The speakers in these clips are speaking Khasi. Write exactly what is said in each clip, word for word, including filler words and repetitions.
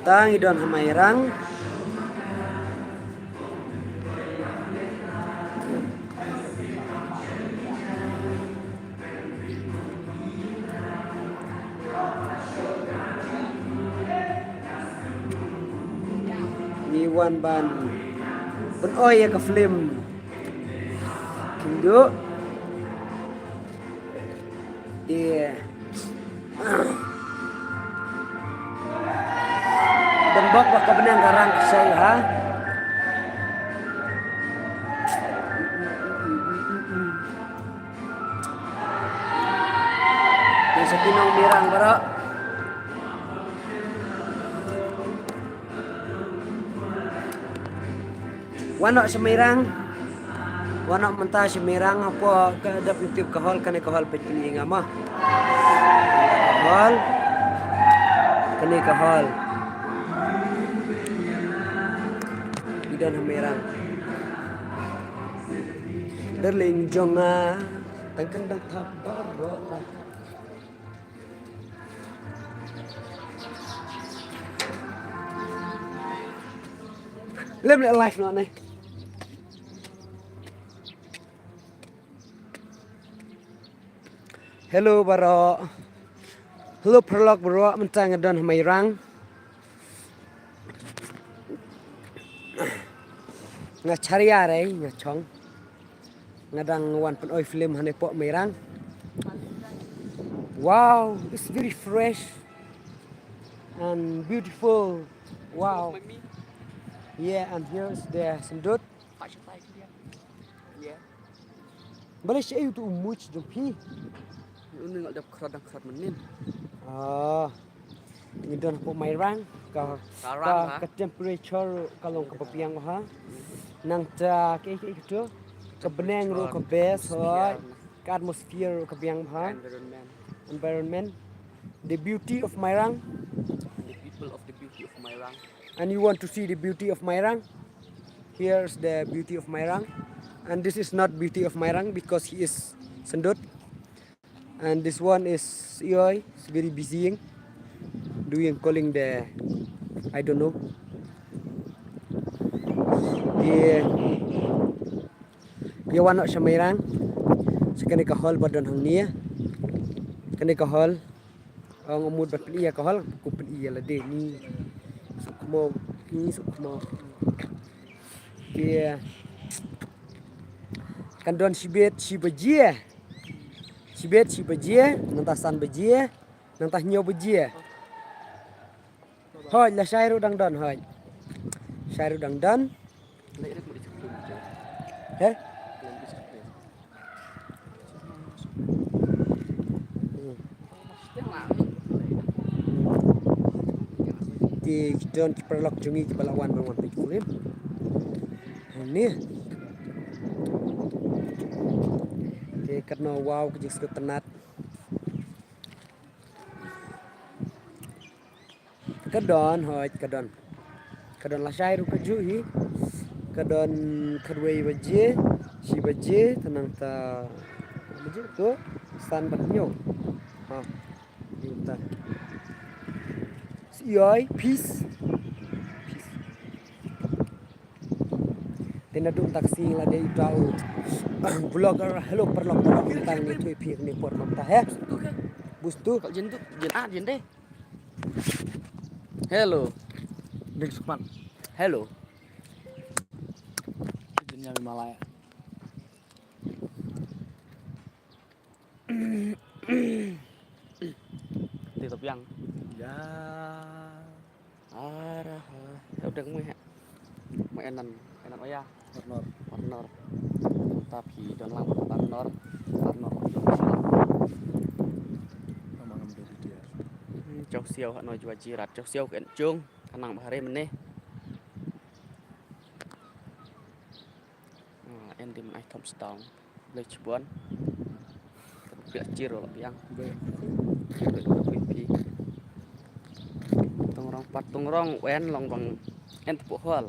Tang i don ha Mairang. Ngi wan ban pynoi ïa ka film. Khyndiat. Te don bok ba ka bneng ka rang ka shai ha. Te sa ki nong Mairang baroh. Wan noh sha Mairang. Wan noh mynta sha Mairang, hapoh ka dap YouTube ka hall, kane ka hall peit kane nga ma. Hall. Kane ka hall. I don ha Mairang. Darling jong nga, tang kan dang thap baroh. Lem leh live noh ne. Hello baroh. Hello paralok baroh, mynta nga don ha Mairang. Nga charia re, nga chong. Nga dang wan pynoi film hane poh Mairang. Wow, it's very fresh and beautiful. Wow. Yeah, and here is the syndut. Balei sha ïa utu u much jong phi? Uni nga dap khrad dang khrad mynnin. Ah. Ngi don hapoh Mairang ka, ka, ka temperature ka long kaba biang bha. Nangta ka, ka, ka tu ka bneng ruh ka best hoi. Ka atmosphere ruh ka biang bha. Environment. The beauty of Mairang. The people of the beauty of Mairang. And you want to see the beauty of Mairang? Here's the beauty of Mairang. And this is not beauty of Mairang because he is syndut. And this one is Ioi, is very busy doing calling the, I don't know. Ïa wan noh sha Mairang. Sha kane ka hall ba don hangne. Kane ka hall. Ong mut ba pynïa ka hall, ku pynïa lade ni. Suk mo, ni suk mo. Ïa. Kan don shibit shi baje. Shibit shi baje, nangta san baje, nangta hynñiew baje. Hoi, lashai ruh dang don, hoi. Lashai ruh dang don. He? Te ki don ki paralok jong ngi kiba la wan ban wan peit film. Ni. Te katno wow ka jingsngewtynnat. Ka don, hoi, ka don. Ka don lashai ruh kajuh hi. Ka don khatwei baje, shi baje, te nangta baje tu san bad hynñiew. Ha. Nangta. Ïoi, peace. Peace. Te naduh mynta ka sngi la dei uta u vlogger, hello paralok, paralok, mynta ngi ïathuh ïa phi ha kane ka por mynta, he. Boost tu. Kal jin tu, jin ah, jin dei. Hello. Ding Sukman. Hello. Jin ïa mi malai. Te to piang. Ya. Ara ha. Ya udah mui ha. Mui enan, enan oya. Warnor. Warnor. Tapi don lang warnor. Warnor. Nama ngam dari dia. Chok siau ha no jua jirat. Chok siau ke chung. Kanang bahari meneh. Ah, en dim ai thom stong. Lech bon. Pia chiro la biang. Pi. Tong rong pat tong rong wen long bang en tepu hol.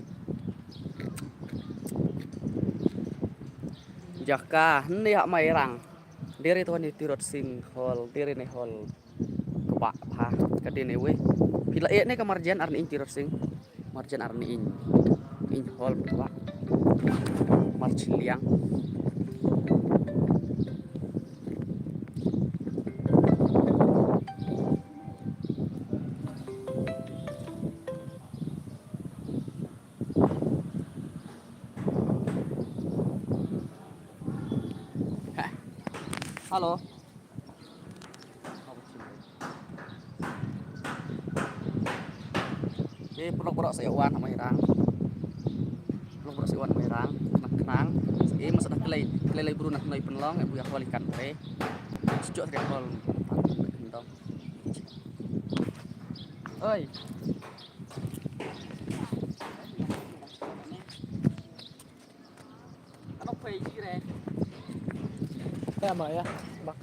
Jaka hynne ha Mairang. Diri tuan ni Tirot Sing hol, diri ni hol. Kaba ha ka dei ne wei. Phi la ïeh ne ka marjan ar ni ing Tirot Sing. Marjan ar ni ing. Ing hol ba. Marjan liang. Hello. Te paralok baroh sa ïa wan ha Mairang. Paralok baroh sa ïa wan ha Mairang. Khnang khnang. Sa ïa masa da klei klei lei bru na khnoi pynlong ïa bu ïa holi kan re. Sejok tre hol. Oi. Ano pei jire. Ya ma ya. Bak.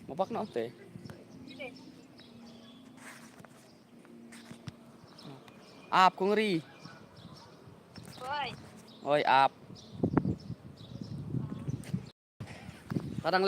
Mabak na te. Ap kong ri. Oi. Oi ap. Kadang